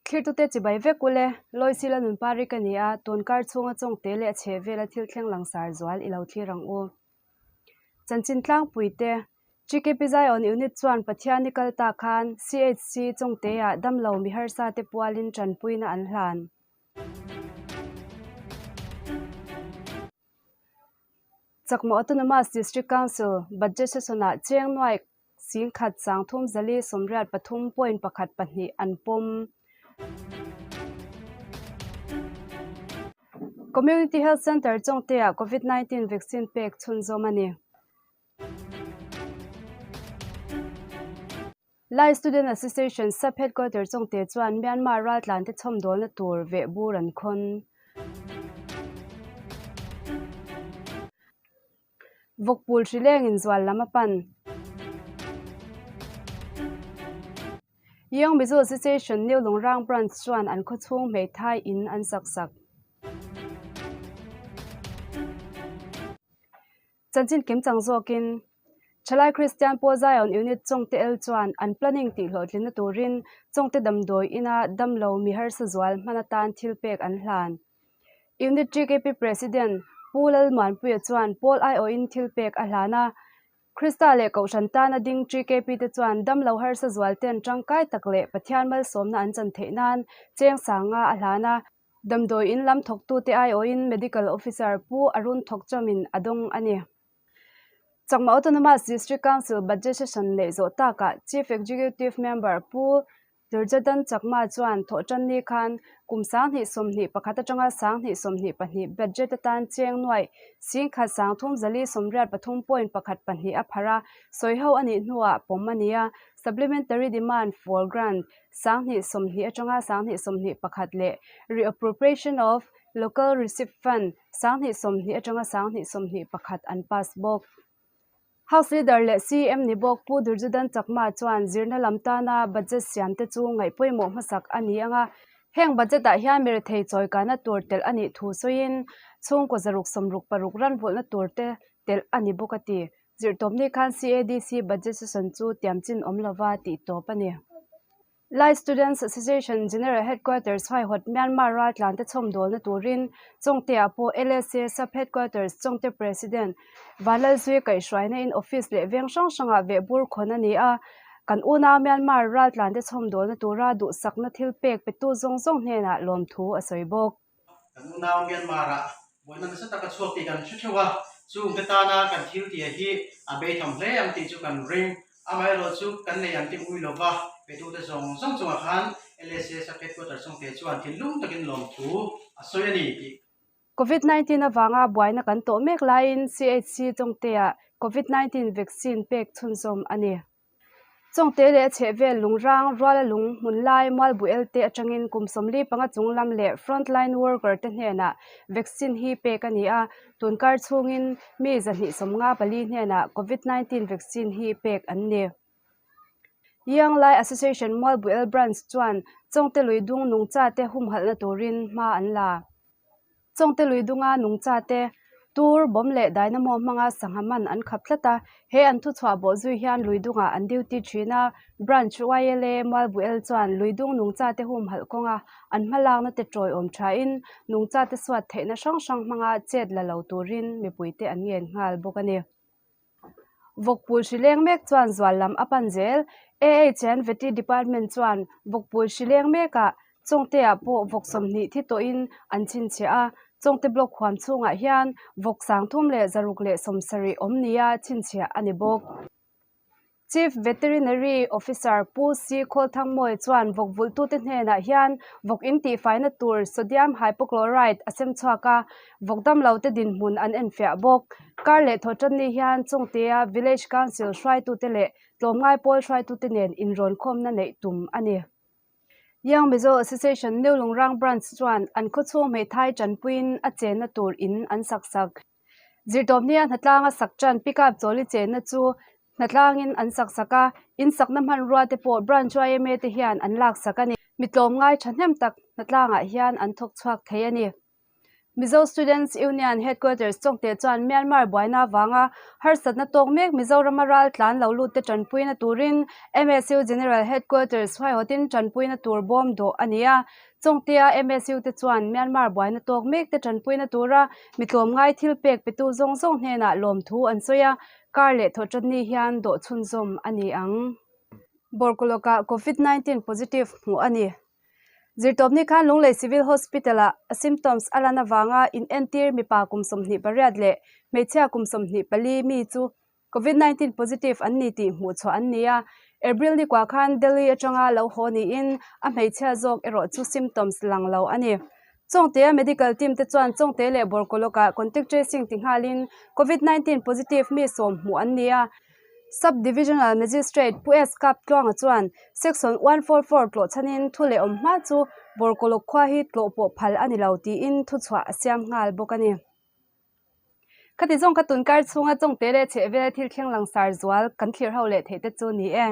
Thlirtute chibai vek ule, Loisy Lalnunpari ka ni a, tun kar chhunga chawngte leh a chheh vela thil thleng langsar zual i lo thlir ang u. Chanchin tlangpuite, GKP Zion Unit chuan Pathian i kal ta khan CHC chawngteah damlo mi harsa te pualin tanpuina an hlan. Chakma Autonomous District Council Budget Session-ah cheng nuaih 10 sang thum zali sawmriat pathum point pakhat pahnih an pawm. Community Health Centre Chawngte-ah Covid 19 vaccine pek chhunzawm a ni. Lai Student Association Sub-Headquarter Chawngte chuan Myanmar raltlante chhawmdawlna tur vehbur an khawn. Vawkpul hri lengin zual lam a pan. Young Mizo Association New Lungrang Branch chuan an khawchhung hmeithai in an sak sak. Chanchin kim chang zawkin Thalai Kristian Pawl Zion Unit Chawngte El chuan an planning tih hlawhtlinna turin Chawngte damdawi ina damlo mi harsa zual hman atan thil pek an hlan. Unit GKP President Pu Lalmuanpuia chuan Pawl aiawhin thil pek a hlan a, Krista leh Kohhran tana ding GKP te chuan damlo harsa zual ten tangkai tak leh Pathian malsawmna an chan theih nan cheng sanga a hlan a, damdawi in lam thawktute aiawhin Medical Officer Pu Arun Thawkchawmin a dawng a ni. Chakma Autonomous District Council Budget Session neih zawh takah Chief Executive Member Pu Durjodan Chakma chuan thawhtanni khan kum 2021 atanga 2022 budget atan cheng nuaih 10 sang thum zali sawmriat pathum point pakhat pahnih a pharh a, sawiho a nih hnuah pawm a ni a, Supplementary Demand for Grant 2020 atanga 2021 leh Reappropriation of Local Receipt Fund 2020 atanga 2021 an pass bawk. House Leader leh CM ni bawk Pu Durjodan Chakma chuan zirna lam tana budget siam te chu ngaih pawimawh hmasak a ni ang a, heng budget ah hian mirethei chawikana tur telh a nih thu sawiin chhungkaw zaruk sawmruk paruk ran vulhna tur te telh a ni bawk a ti. Zirtawpni khan CADC budget session chu tiamchin awm lova tih tawp a ni. Lai Students Association General Headquarters huaihawt Myanmar raltlante chhawmdawlna turin Chawngte-ah pawh LSA Sub Headquarters Chawngte President Vanlalzui kaihhruaina in office leh veng hrang hrangah vehbur khawn a ni a, kan unau Myanmar raltlante chhawmdawlna tura duhsakna thil pek petu zawng zawng hnenah lawmthu a sawi bawk. Kan unau Myanmar-ah buaina nasa taka chhuak tih kan hre theuh a, chungte tana kan thil tih hi a beitham hle ang tih chu kan ring. Amaherawh chu kan nei ang tih ui lova petute zawng zawng chungah khan LSA Sub Headquarters chungte chuan thinlung takin lawmthu a sawi a ni tih Covid 19 avanga buaina kan tawh mek laiin CHC chungteah Covid 19 vaccine pek chhunzawm a ni. Chawngte leh a chhehvel lungrang, ruala lung, hmun lai, mualbuel te atangin kum 45 chung lam leh frontline worker te hnenah vaccine hi pek a ni a, tunkar chhungin mi 254 hnenah Covid 19 vaccine hi pek an ni. Young Lai Association Mualbuel Branch chuan Chawngte lui dung nungcha te humhalhna turin hma an la. Chawngte lui dunga nungcha te tur bawm leh dynamo hmanga sangha man an khap tlat a, he an thuchhuah bawh zui hian lui dungah an duty thin a, Branch YLA Mualbuel chuan lui dung nungcha te humhalh kawnga an hma lakna te tawiawm thain nungcha te suat theihna hrang hrang hmanga chet la lo turin mipuite an ngen nghal bawk a ni. Vawkpul hri leng mek chuan zual lam a pan zel. AHN Vety Department chuan vawkpul hri leng mekah Chawngte-ah pawh vawk 20 thi tawhin an chhinchhiah a, Chawngte Block huam chhungah hian vawk 37 awm nia chhinchhiah a ni bawk. Chief Veterinary Officer Pu C Khawlthangmawi chuan vawk vulhtute hnenah hian vawk in tihfaina tur sodium hypochlorite a sem chhuak a, vawk damlote dinhmun an enfiah bawk. Kar leh thawhtanni hian Chawngtea Village Council hruaitute leh tlawmngai pawl hruaitute nen inrawnkhawmna neih tum a ni. Young Mizo Association New Lungrang Branch chuan an khawchhung hmeithai tanpuiin a chenna tur in an sak sak. Zirtawpnia hnatlanga sak tan pickup chawli chenna chu hnatlangin an sak sak a, in sakna hmanrua te pawh Branch yma te hian an lak sak a ni. Mi tlawmngai thahnem tak hnatlangah hian an thawk chhuak thei a ni. Mizo Students Union Headquarters Chawngte chuan Myanmar buaina avanga harsatna tawk mek Mizorama ral tlan lo lutte tanpuina turin MSU General Headquarters huaihawtin tanpuina tur bawm dawh a ni a. Chawngtea MSU te chuan Myanmar buaina tawk mekte tanpuina tura mi tlawmngai thil pek petu zawng zawng hnenah lawmthu an sawi a, kar leh thawhtanni hian dawh chhunzawm a ni ang. Bawrkulawkah Covid 19 positive hmuh a ni. Zirtawpni khan Lunglei Civil Hospital-ah a symptoms a lan avanga inentir mipa kum 28 leh hmeichhia kum 24 mi chu Covid 19 positive an ni tih hmuh chhuah an ni a. April ni kua khan Delhi atanga lo haw niin a hmeichhia zawk erawh chu symptoms lang lo a ni. Chawngtea medical team te chuan Chawngte leh Bawrkulawkah contact tracing ti nghalin Covid 19 positive mi sawm hmuh an ni a. Sub Divisional Magistrate Pu S Kaptluanga chuan Section 144 tlawh chhanin thu leh awm hma chu Bawrkuluk khua hi tlawh pawh phal a ni lo tiin thuchhuah a siam nghal bawk a ni. Khati zawng kha tunkar chhunga Chawngte leh chhehvel thil thleng langsar zual kan thlir ho leh theih te chu ni e.